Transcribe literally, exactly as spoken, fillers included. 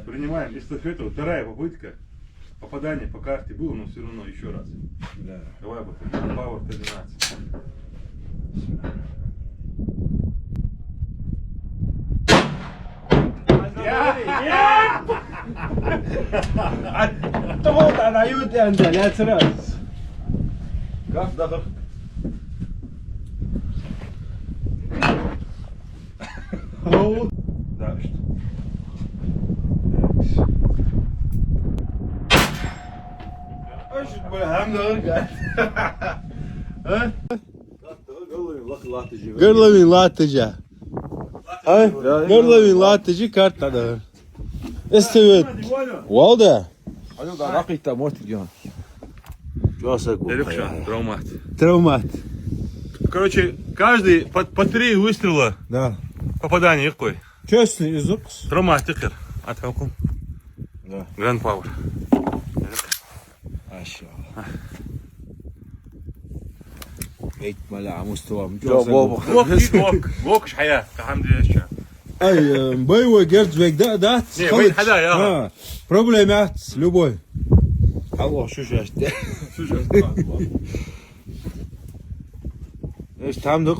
Принимаем эстафету. Вторая попытка. Попадание по карте было, но всё равно ещё раз. Да. Давай, вот, Power тринадцать. Я! Я! А то вот она, и вот я, да, я сразу. Как, да, как? Оу. Да, что? Ай, что, бля, хӀама дагӀар, гад. А? Горловин латташ я. А? Горловин латташ я, карта дагӀар. Эстафета. Валда. Хьажал, да, ракъита мотт гион. Чё, сагу? Эрих ша, травмат. Травмат. Короче, каждый по, по три выстрела. Да. Попадание какой? Честный из укс. Травмат тикхир. Атхакум. Да. Grand Power. Машалла. Эйт мала мустава. Чё, бобу? Вок, вок, вок, хьая, кахам деш чё. Ай, э, боевой герз вег да, да? Не, вай хада, я. А, проблема яц, любой. Алло, шу шаште. Шу шаште. Эш там да.